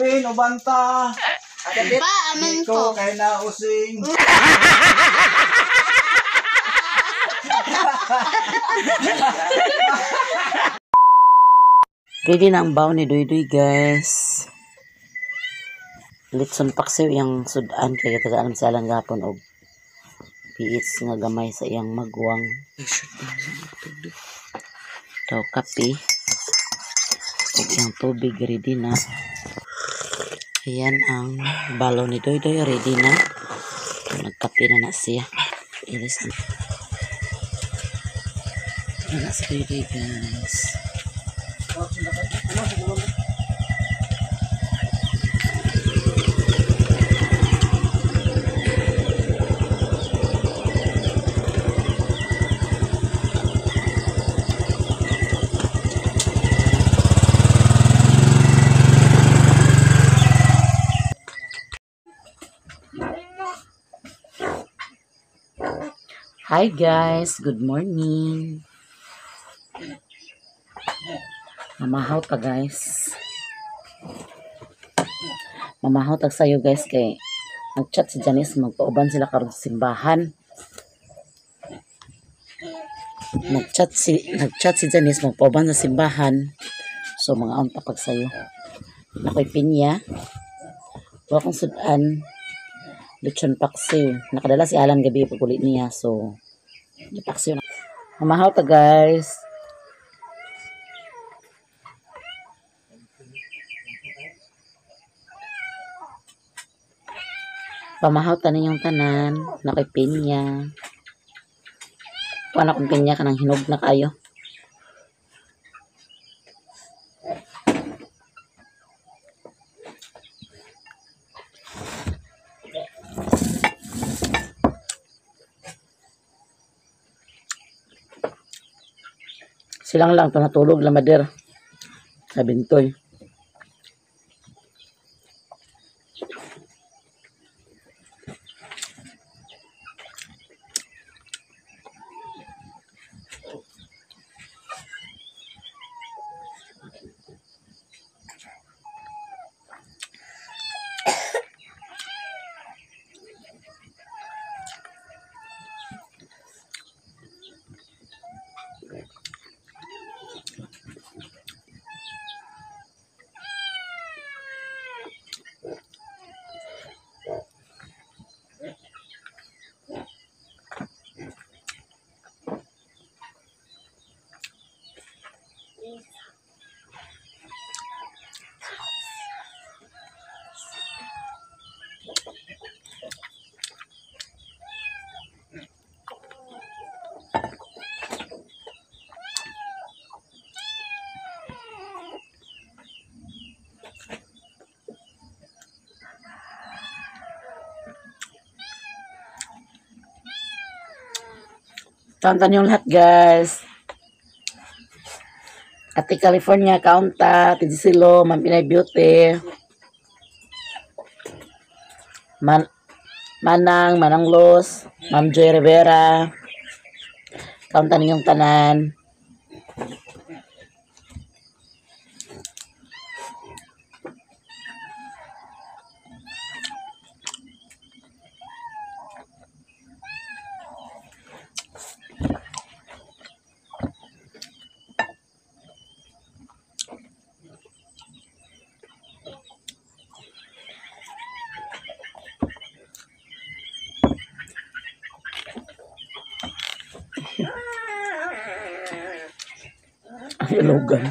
Edwin Ubanta. Pa, aman Ko ko. kay nausing. Ready na ang baon ni Duy Duy, guys. Litson paksiw iyang sudan kay tagaan sa alang gapon og PH nga gamay sa iyang magwang. Daw kape ug iyang tubig ready na. Ayan ang balon ni Duy Duy, ready na. Nagkape na na siya. Ilis na. Ayan na si Duy Duy, guys. Hi guys, good morning. Mamahaw ta, guys. Mamahaw tag sayo, guys, kay nagchat si Janice, magpauban sila karon sa simbahan. Nagchat si Janice, magpauban sa simbahan. So mga unta pag sayo. Nakoy pinya. Wa akong sudan. Lechon paksiw. Nakadala si Alan gabi pag uli niya. So, paksiw na. Mamahaw ta, guys. Pamahaw ta ninyong tanan. Nakoy pinya. Kuha na kong pinya kanang hinog na kayo. Silang lang to natulog lamader sa bintoy. Tonton yung lahat, guys. Ate California, Kaunta, Ate Gisilo, Ma'am Pinay Beauty. Manang, Manang Los, Ma'am Joy Rivera. Kaunta ninyong tanan. Ay, Logan.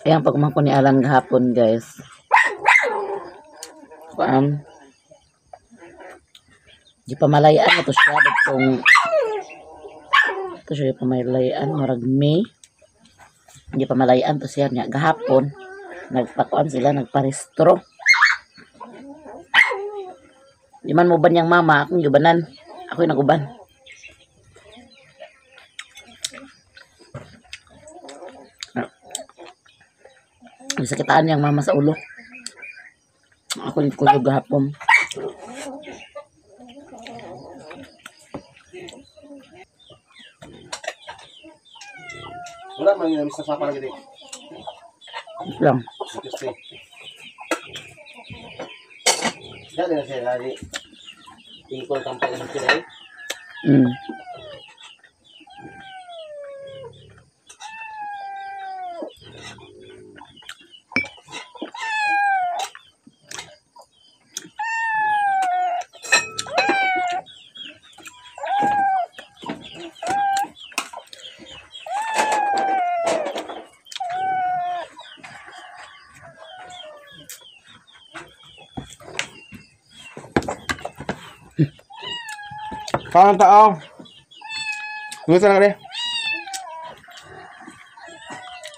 Ayan, pagmangko ni Alan gahapon, guys. Kuan. Di pa malayaan na to siya. Itong, ito siya, di pa malayaan. Murag May. Di pa malayaan to siya niya. Gahapon, nagpakuan sila, nagparestro. Di man mo ba niyang mama, akong yubanan. Ako'y naguban. Sakitaan niyang mama sa ulo. Ako ni kusog gahapon. Wala man yun sa sapa lagi. Lang. Kasi. Dali na siya lagi. Ikol tampay na sila eh. Kaon tao. Gusto na kare.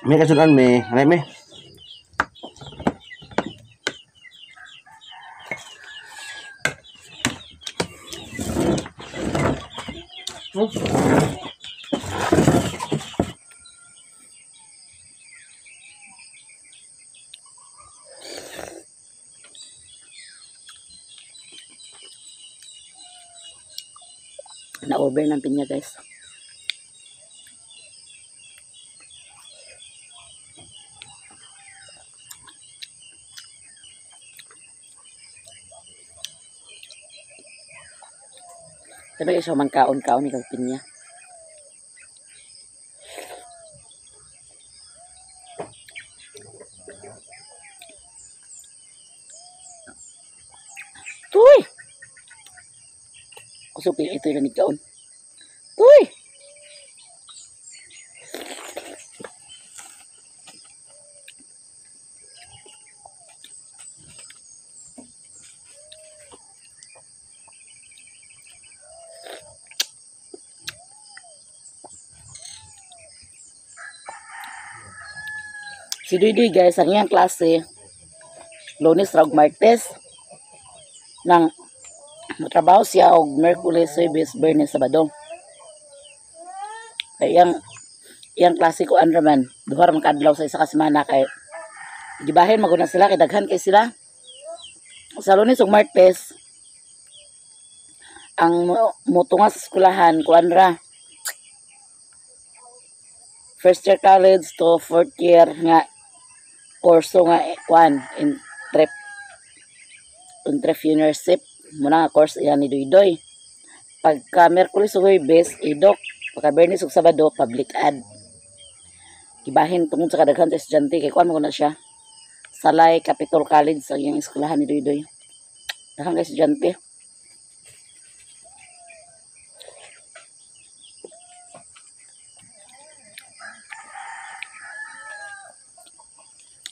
May kasudan may, anay may. Na-over ng pinya, guys. Pero isa man kaon-kaon ikaw pinya. Tuy! Kusog ito yung kaon. Tuy! Si Duy guys, ang iyang klase, Lunes raw Martes, nang matrabaho siya og Merkules, Huwebes, Biyernes, Sabado. Kaya iyang klase ko raman, duha ra man kaadlaw sa isa ka semana kay gibahin maguna sila kay daghan kay sila. Sa Lunes ug Martes ang mutunga sa eskwelahan kuan ra first year college to fourth year nga kurso nga kuan entrepreneurship muna nga course iyan ni Duydoy. Pagka Merkules ug Huwebes idok, pagka Biyernes ug Sabado public ad. Gibahin tungod sa kadaghan sa estudyante kay kuan mo na siya. Salay Capitol College ang iyang eskwelahan ni Duydoy. Daghan kay estudyante.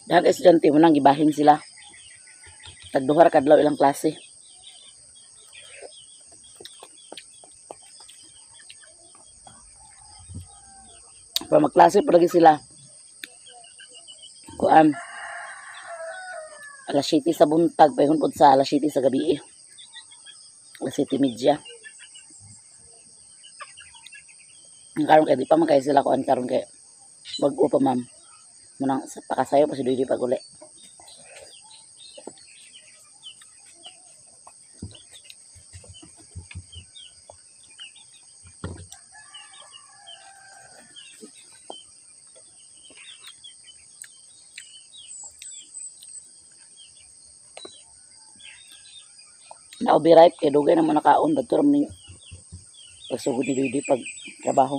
Daghan kay estudyante mo nang gibahin sila. Tagduha ra kadlaw ilang klase. Pero magklase pa lagi sila. Kuan. Alas 7 sa buntag, paingon pod sa alas 7 sa gabi. Alas 7:30. Ang karon kay di pa man kay sila kuan karon kay bag-o pa ma'am. Munang sa pakasayo pa si Duydoy pag uli. Naubi ripe kay dugay na mo nakaon badto ra man ni pagsugod ni Duydoy pag trabaho.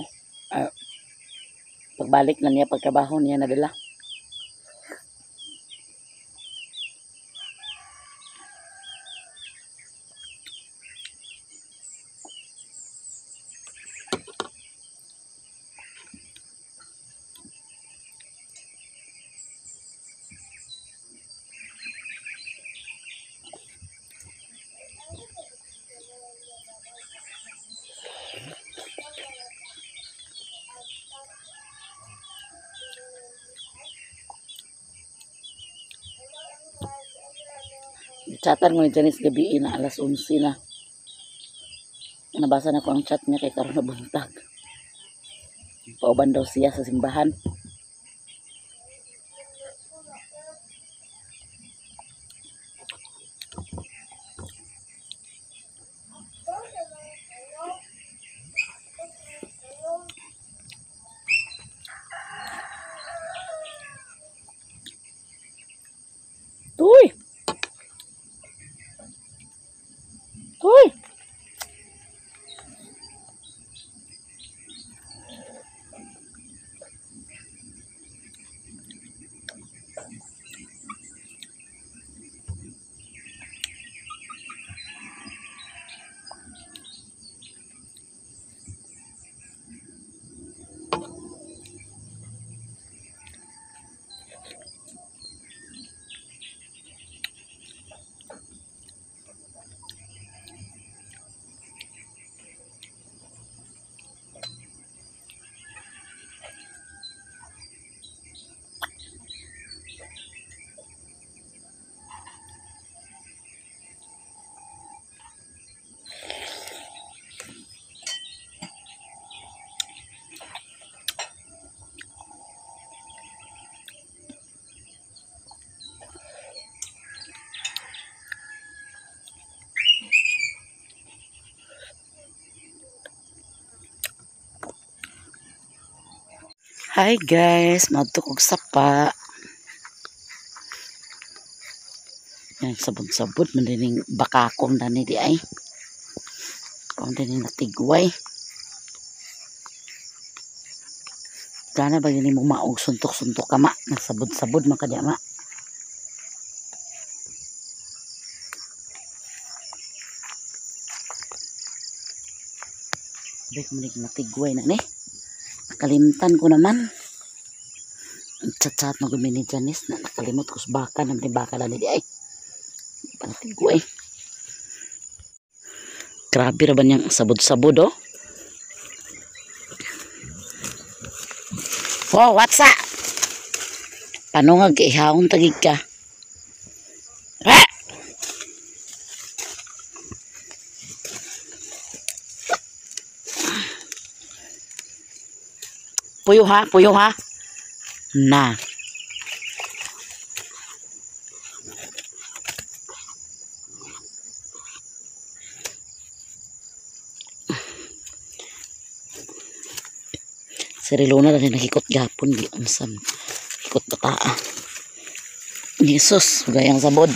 Pagbalik na niya pagtrabaho niya nadala. Chatan mo ni Janice gabi na alas 11 na. Nabasa na ko ang chat niya kay karon na buntag. Pauban daw siya sa simbahan. Hi guys, madto kog sapa. Yan sabod-sabod man dining bakakom dani di ay. Kung dining natigway. Gana ba gini mo maog suntok-suntok ka ma, nagsabod-sabod man ka di ma. Sabi ko manig natigway na ni. Nakalimtan ko naman. Ang chat-chat na gumini Janice na nakalimot ko sa baka naman ni baka lang di ay. Panatigway. Grabe ra ba niyang sabod-sabod oh. Oh, what's up? Panungag ihawon tagig ka. Ah! Puyo ha, puyo ha. Na. Si Rilona na nakikot gapon giunsam. Ikot bataa. Jesus, gayang sabod.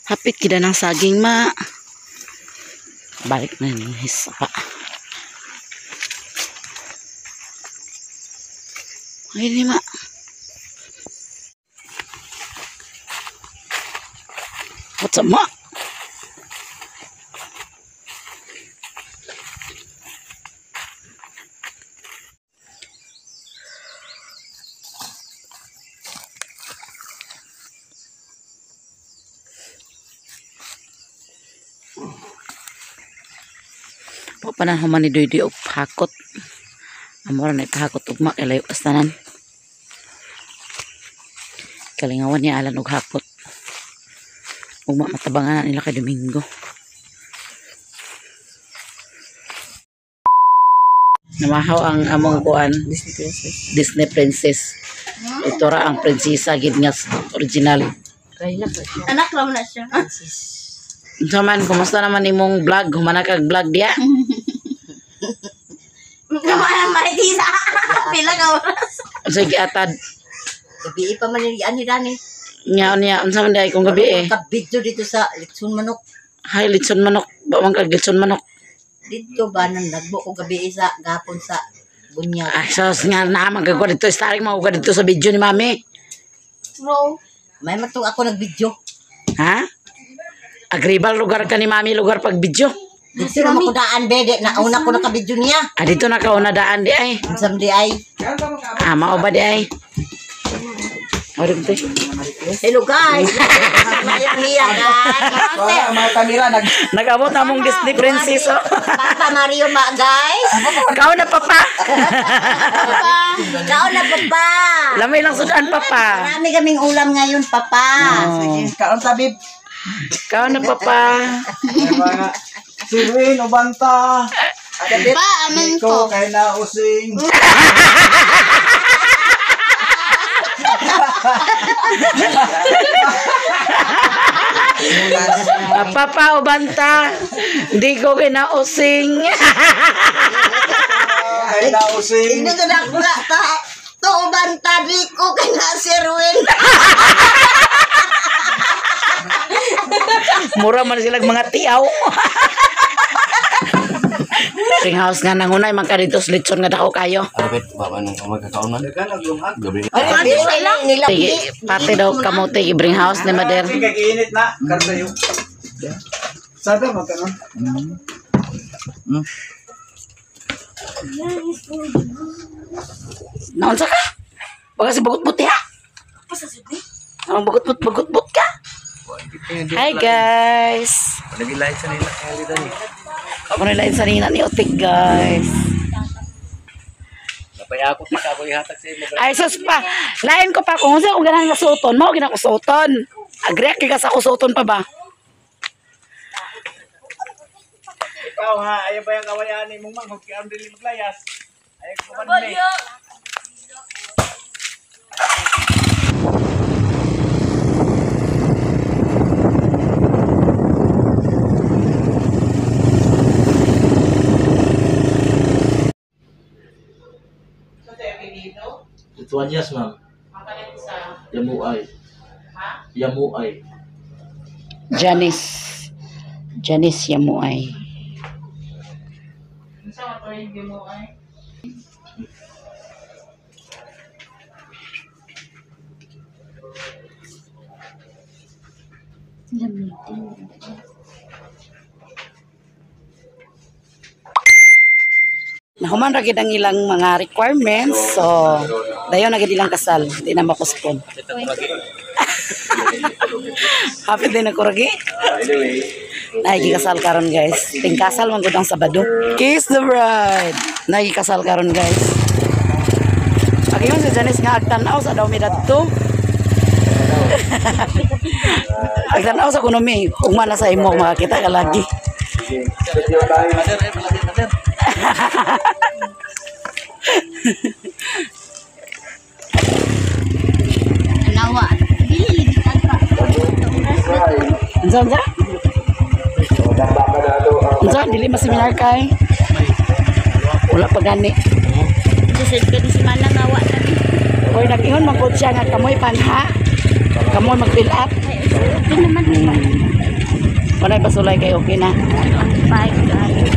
Hapit kita ng saging ma. Balik na yung sapa. Ay ni ma. What's up ma? Panahon man ni Doy-Doy og hakot. Amora na ipahakot ugma kay layo kastanan. Kalingawan niya alan og hakot. Ugma matabangan nila kay Domingo. Namahaw ang among kuan Disney Princess. Disney Princess. Ito ra ang prinsesa gid nga original. Anak raw na siya. Unsa man, kumusta naman imong vlog? Humana kag vlog diya? Naman maritisa. Pila ka oras. Unsa giatad? Gabi pa man ni ani dani. Nya niya unsa man dai kung gabi eh. Ka video dito sa Litson Manok. Hay litson manok, ba man kag litson manok? Dito ba nang nagbo ko gabi sa gapon sa bunyag. Ay sos nga na magagawa dito starring mo dito sa video ni mami. Bro. May matong ako nagvideo. Ha? Agribal lugar ka ni mami lugar pag video. Dito na ko daan bede na una ko naka-video niya. Ah dito na kauna daan di ay. Unsam di ay. Ah mao ba di ay? Hello guys. Mayang niya guys. Mga kamera Nag-abot na mong Disney princess oh. Papa Mario ma guys. Kao na papa. Kao na papa. Lamay lang sudan papa. Marami kaming ulam ngayon papa. Sige, kaon tabib. Kao na papa. Sirwin, ubanta. Pa, aman ko. Ko kay nausing. Papa ubanta. Hindi ko kinausing. Kay nausing. Hindi ko na ta. To ubanta di ko kay na Sirwin. Mura man silang mga tiaw. Ring house nga nangunay man ka dito sa litson nga dako kayo. Arapit, baba nang magkakaon man. Gabi. Sige, pati daw kamote i-bring house ni Mader. Kaginit na. Karsayo. Sada magkanon. Naunsa ka? Baka si bagot-but ha? Anong bagot-but, bagot-but ka? Hi guys! Nagilain sa nila kaya ni. Ako nila sa nina ni Otik guys. Napayakot ni ka ako ihatag sa imo. Ay sus pa, lain ko pa kung unsa akong ganahan nga suoton, mao gina ko suoton. Agree ka sa kusuoton pa ba? Ikaw ha, ayaw ba yung kawayan ni mong manghod kay ang dili maglayas. Ayaw ko man ni. Lituanias, ma'am. Yamuay. Yamuay. Janice. Janice Yamuay. Nahuman ra gid ang ilang mga requirements. So, dayon na gid ilang kasal, di na mapospon. Happy din ako ragi. Anyway, Nagikasal karon guys. Tingkasal man gud ang Sabado. Kiss the bride. Nagikasal karon guys. Agiyon si Janice nga agtan-aw sa daw mi dadto. Agtan-aw sa kuno mi. Ugma na sa imo makakita ka lagi. Mother, ay malapit, mother. Anawa. Dili ligitan pa. Unsa unsa? Unsa dili maseminar kay? Wala pa gani. Susod ka di si Manang awa na ni. Oy nag-ingon man gud siya nga kamoy panha. Kamoy mag-fill up. Ay, okay naman. Walay basulay kay okay na. Bye, guys.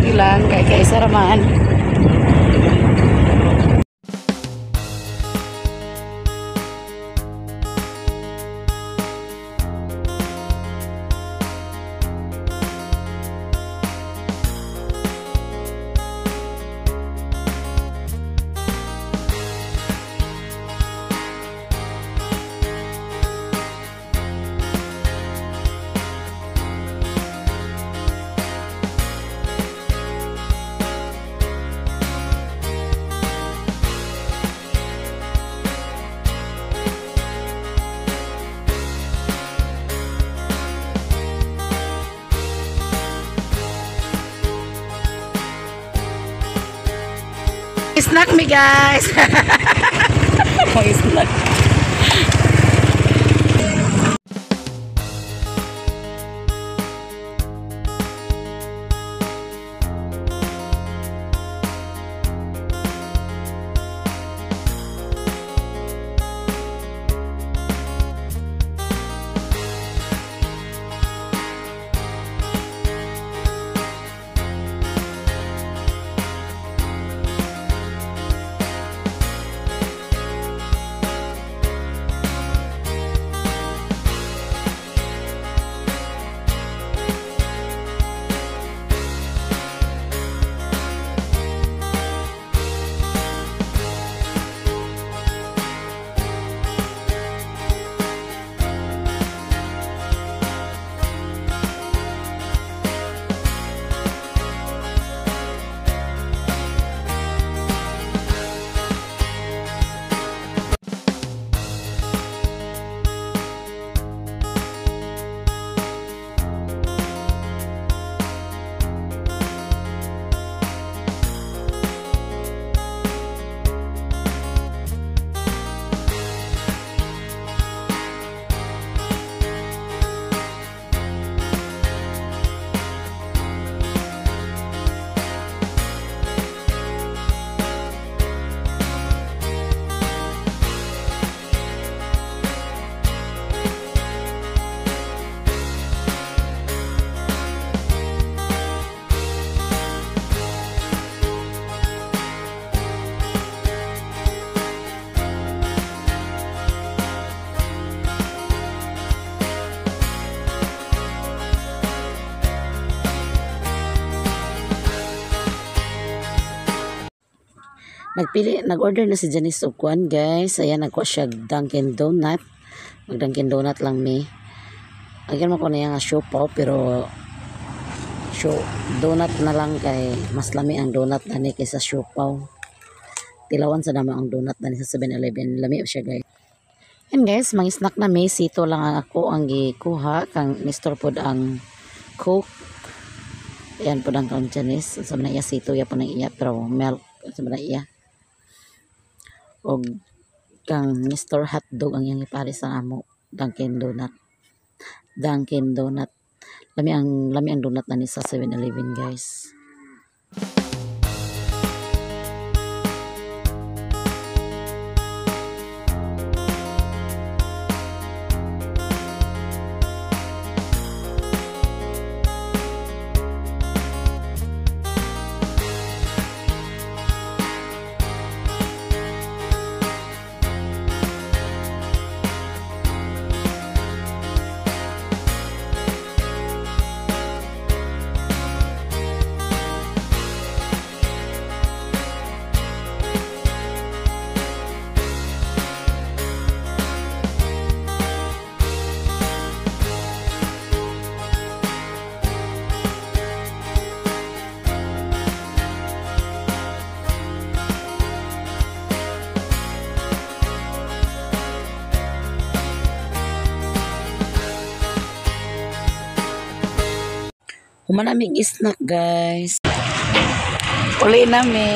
Ilang kay kay raman. Snack me guys. May snack. Nagpili, nag-order na si Janice og kuan, guys. Ayan, nagkuha siya Dunkin Donut. Mag Dunkin Donut lang mi. Agyan mo ko na nga siopaw, pero show donut na lang kay mas lami ang donut dani kaysa siopaw. Tilawan sa naman ang donut dani sa 7-Eleven. Lami siya, guys. And guys, mga snack na may sito lang ang ako ang gikuha kang Mr. Pod ang Coke. Ayan po ang kang Janice. Sa na iya sito ya po nang iya pero milk sa na iya. Og kang Mr. Hotdog ang iyang ipare sa amo Dunkin Donut. Dunkin Donut. Lami ang donut na ni sa 7-Eleven, guys. Human naming snack, guys. Uli nami.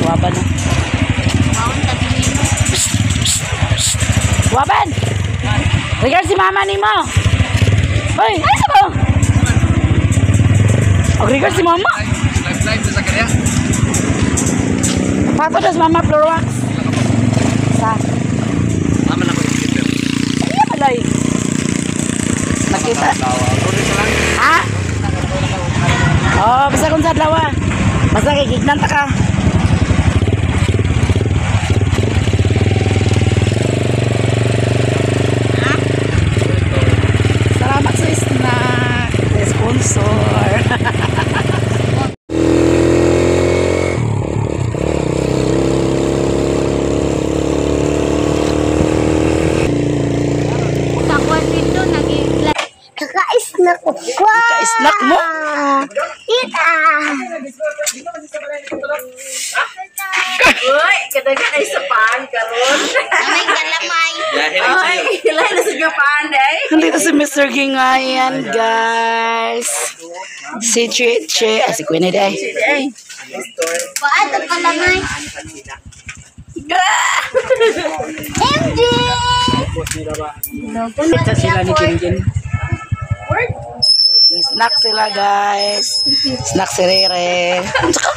Waban na. Waban! Regard si mama ni mo. Hoy, ay sa mo? Og regard si mama. Live live sa kanya. Pato das mama floor wax. Sa. Mama na ko yung slipper. Iya balay. Nakita. Ha? Oh, basta kung sa adlaw. Basta kay gignan ta ka. Salamat sa snack, sa sponsor. Kakuan dito, naging Kaka-snack ko. Kaka-snack mo? Tita! Uy, kadagan ay sa paan karon. May kalamay. Ay, hilay na sa paan day. Nandito si Mr. Gingayan, guys. Si Chiche. Ay, si Queen ay. Paano kalamay? MJ! Kita sila ni Kinkin. Snack sila, guys. Snack si Rere. Unsa ka?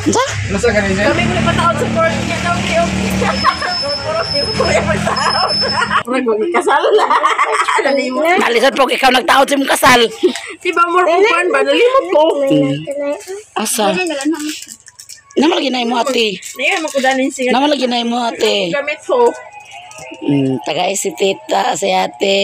Unsa? Nasa kanina? Kami ko napataon sa court niya daw okay. Puro puro pagtaon. Puro kasal. Nalimot. Nalisod po, ikaw nagtaod sa imong kasal. Si ba mo kuan ba nalimot ko. Asa? Nama lagi na imo ate. Niya mo kudanin siya. Nama lagi na imo ate. Gamit ko. Tagay si tita, si ate.